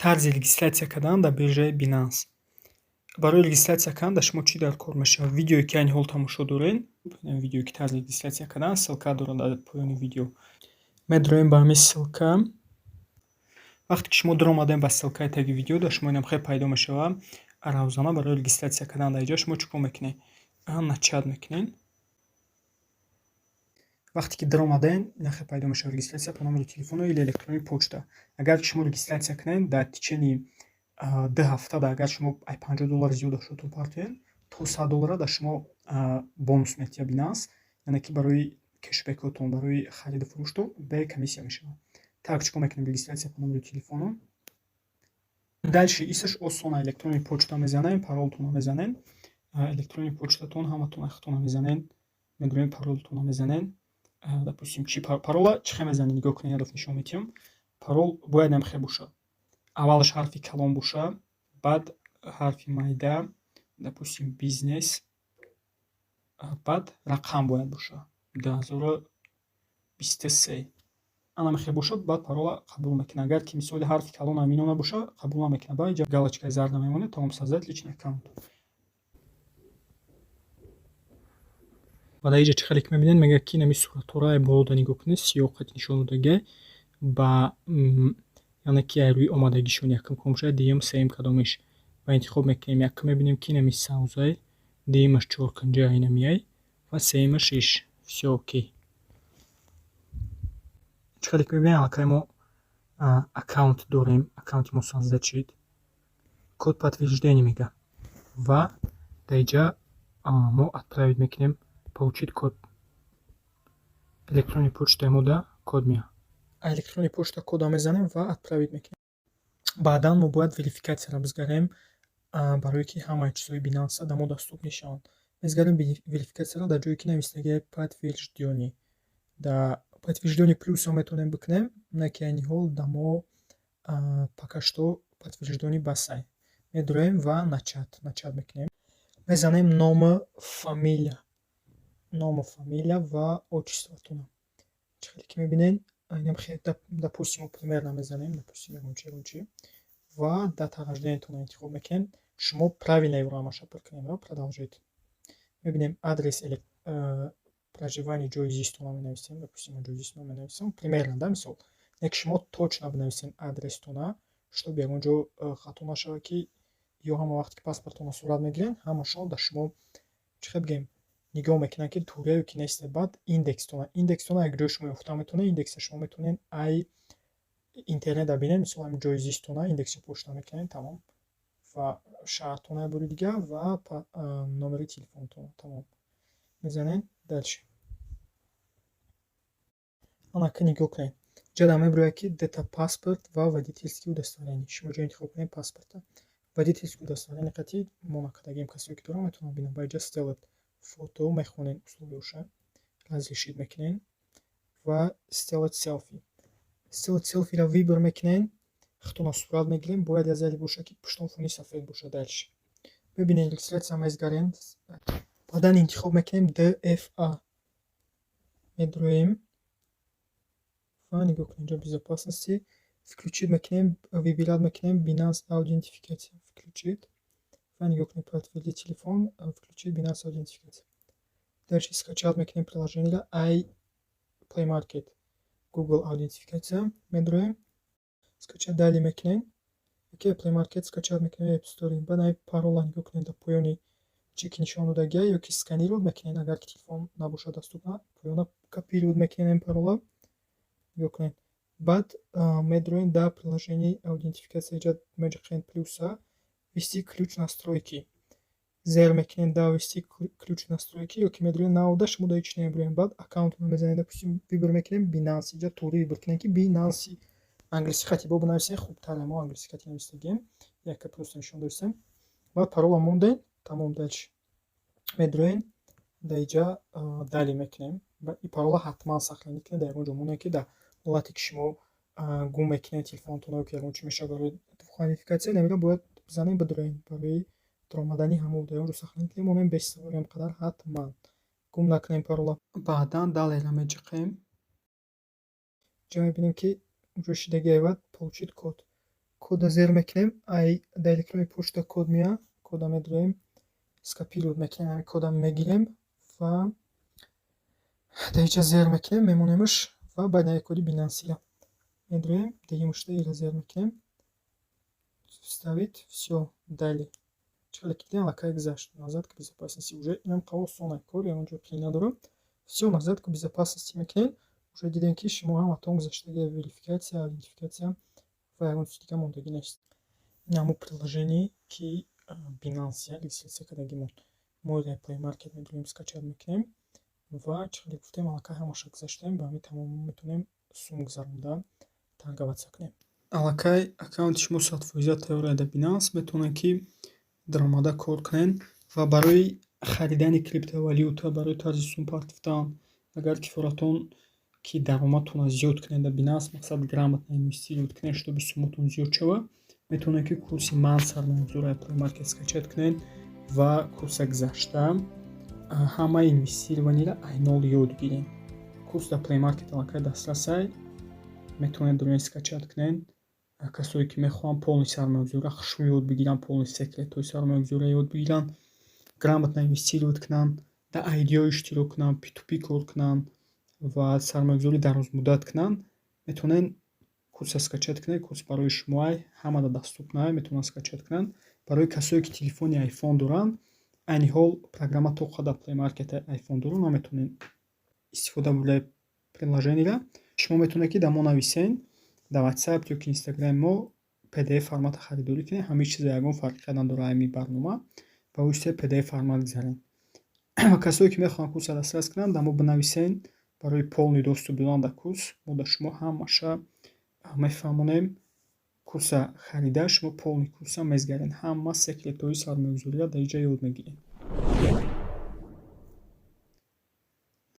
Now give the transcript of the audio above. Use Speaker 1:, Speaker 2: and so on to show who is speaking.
Speaker 1: Тарзи регистрация кардан дар биржаи Binance. Барои регистрация кардан дар шумо чӣ дар кор мешавад? Видеое ки айни ҳол тамошо доред, видеое ки тарзи регистрация кардан, ссылка дорад дар поёни видео. Медроем ба ҳамин ссылка. Вақте ки шумо даромадем ба ссылкаи таги видео, дар шумо инам хел пайдо мешавад. Равзана барои регистрация кардан дар инҷо шумо чӣ кор мекунед? Начать мекунед. Вақте ки даромадем, инахел пайдо мешавад: регистрация по номеру телефона или электронной почта. Агар ки шумо регистрация кунед, дар течение 2 ҳафта, агар шумо ай 50 доллар зиёд дошта партоед, то 100 доллара дар шумо бонус метиҳад Binance, яъне ки барои кешбекотон, барои хариду фурӯштон бе комиссия мешавад. Так, чӣ кор мекунем? Регистрация по номеру телефона. Дальше исаш осона: электронный почта мезанем, паролтонро мезанем. Электронный почтатон ҳаматон ахтона мезанем, мегӯем, паролтонро мезанем. Допустим, чи парола чӣ хел мезанем? Нигоҳ кунед, як дафъа нишон медиҳам. Парол бояд намхел бошад: аввалаш ҳарфи калон боша, баъд ҳарфи майда, допустим, бизнес, баъд рақам бояд боша, 2023. Ана мехел бошад, баъд парола қабул мекунад. Агар ки, мисоли, ҳарфи калон ҳамино набоша, қабул намекунад. Баъд инҷа галочкаи зарда мемонед, тамом, создать личный аккаунт. Ва дар инҷа чӣ хеле ки мебинед, мегӯяд, ки инами суратҳоро ай болода нигоҳ кунед, сиёҳ қати нишон додагиай ба, яъне ки ай рӯи омадагишон якум кадом шавад, дуюм, сеюм кадомеш. Ва интихоб мекунем. Якум мебинем, ки инами савзай, дуюмаш чоркунҷа инамиай ва сеюмаш иш. Всё, окей. Чӣ хеле ки мебинем, аллакай мо аккаунт дорем, аккаунти мо создать шуд. Код подтверждения мегӯяд ва дар инҷа мо отправить мекунем, получить код. Электронный почтаи мо да код меояд. Электронный почта кода мезанем ва отправить мекунем. Баъдан мо бояд верификатсияро бизгарем, барое ки ҳамаи чизҳои Бинанса дар мо доступ мешаванд. Мезгарем верификатсияро дар ҷое ки нависагиай подтверждённый. Дар подтверждённый плюсро метавонем бикунем, не ки айни ҳол дар мо пока что подтверждённый басай. Медуроем ва начать мекунем. Мезанем ному фамилия, ному фамилия ва отчествотонро. Чӣ хеле ки мебинед, допустим, примерно мезанем, допустим, ягон чи, ягон чи, ва дата рождениятонро интихоб мекунем. Шумо правильно ро ҳамаша пур кунед ва продолжить. Мебинем, адрес проживания, ҷои зистонро менависем, допустим, ман ҷои зистонро менависам примерно, да, мисол. Не ки шумо точно бинависед адрестона, чтобы ягон ҷо хато нашавад, ки ё ҳама вақте ки паспортонро сурат мегиранд, ҳамашон дар шумо, чӣ хел бигӯем, нигоҳ мекунанд, ки туре ки нестед. Баъд индекстона, индекстона як ҷои шумо ёфта метавонед. Индекса шумо метавонед ай интернет бинед, мисол, ҳамин ҷои зистона индекси пошта мекунед, тамом, ва шаҳртона бори дигар ва номери телефонтон, тамом, мезанед дальше. Анака нигоҳ кунед, инҷа мебирояд, ки дата паспорт ва водительские удостоверение. Шумо ҷо интихоб кунед паспорта. Водительское удостоверение қати мо накардагием, касое ки доранд, метавонанд бинанд. Ба инҷа сделать фото, мехонед условияша, разрешить мекунед ва сделать селфи. Сделать селфиро выбор мекунед, худтонро сурат мегирем, бояд як зале бошад, ки пуштон фони сафед бошад. Дальше мебинед, регистрация мезгарем, баъдан интихоб мекунем 2FA, медроем ва нигоҳ кунед, инҷо безопасности включить мекунем, выбирать мекунем Binance аутентификация включить ва нигоҳ кунед, подтвердить телефон, включить Binance аутентификация. Дальше скачать мекунем приложениеро ай Play Market, Google аутентификация медроем, скачать далее мекунем, окей, Play Market скачать мекунем, App Store. Баъд ай парола нигоҳ кунед, дар поёни чӣ ки нишон додагиа, ё ки сканировать мекунед, агар ки телефон набошад доступно, поёна копировать мекунед ин парола, нигоҳ кунед. Баъд медроем дар приложенияи аутентификация, инҷа меҷиқем плюса, ввести ключ настройки зер мекунед, да, ввести ключ настройки, ё ки медроем навода, шумо дар ҳеҷ намебироем. Баъд аккаунтро мезанед, допустим, выбор мекунем Binance, инҷа тури выбор кунем, ки Binance англисӣ хати бо бинависем хубтаре, мо англисӣ хати нависагием, яка просто нишон додистем. Баъд парола мондем, тамом, дальше медроем, дар инҷа далее мекунем. Ин парола ҳатман сохранить кунед дар ягон ҷо монед, ки дар ҳолате ки шумо гум мекунед телефонтонро ё ки ягон чӣ мешавад, барои аутентификация намира бояд бизанем, бидроем барои даромадани ҳамон, дар он ҷо сохранить кунем, монем бесавор қадар, ҳатман гум накунем парола. Баъдан далее меҷиқем, инҷа мебинем, ки уже шидагиай, баъд получить код. Кода зер мекунем, ай дар электронный почта код меяд, кода медиҳем, скопировать мекунем, ҳамин кода мегирем ва дар инҷа зер мекунем, мемонемш ва баъд ин коди Binance медиҳем, дуюмашда инро зер мекунем. Вставить, всё, далее. Чӣ хеле ки дидем, аллакай гузашт. Назад к безопасности. Уже инам осон кор, ягон ҷо қийин надорад. Всё, назад к безопасности мекунем. Уже дидем, ки шумо ҳаматон гузаштагии верификация, аутентификация ва ягон чизи дига мондагӣ нест. Ин ҳамон приложение, ки Binance регистрация кардагимон. Мо дар Play Market медиҳем, скачать мекунем ва чӣ хеле гуфтем, аллакай ҳамаша гузаштем, ба ҳамин тамом метавонем сум гузаронда торговаться кунем. Аллакай аккаунти шумо 100% тайёр дар Binance, метавонед, ки даромада кор кунед ва барои харидани криптовалюта, барои тарзи сум партофтан, агар кифоратон ки даромадтонро зиёд кунед дар Binance, мақсад грамотно инвестировать кунед, чтобы сумматон зиёд шавад, метавонед, ки курси ман сармоягузорро аз Play Market скачать кунед ва курса гузашта ҳамаи инвестированиеро ай нол ёд гиред. Курс дар Play Market аллакай дастрасай, метавонед дурен скачать кунед. Касое ки мехоҳанд полный сармоягузорро хушрӯ ёд бигиранд, полный секретҳои сармоягузорро ёд бигиранд, грамотно инвестировать кунанд, дар IDO иштирок кунанд, P2P кор кунанд ва сармоягузории дарозмуддат кунанд, метавонед курсро скачать кунед. Курс барои шумоай, ҳамада доступнай, метавонанд скачать кунанд. Барои касое ки телефони айфон доранд, айни ҳол программа то қадар Play Market айфон дорад, наметавонед истифода бурдаи приложениеро. Шумо метавонед, ки дар мо нависен, дар WhatsApp ё ки Instagram мо PDF формата харидорӣ кунед. Ҳамаи чиза ягон фарқият надорад ҳамин барнома. Ба воситаи PDF формат гузаред. Ва касое ки мехоҳанд курсро дастрас кунанд, дар мо бинависен барои полный доступ додан дар курс. Мо дар шумо ҳамаша мефаҳмонем. Курса харида, шумо полный курса мезгаред. Ҳама секретҳои сармоягузориро дар инҷа ёд мегиред.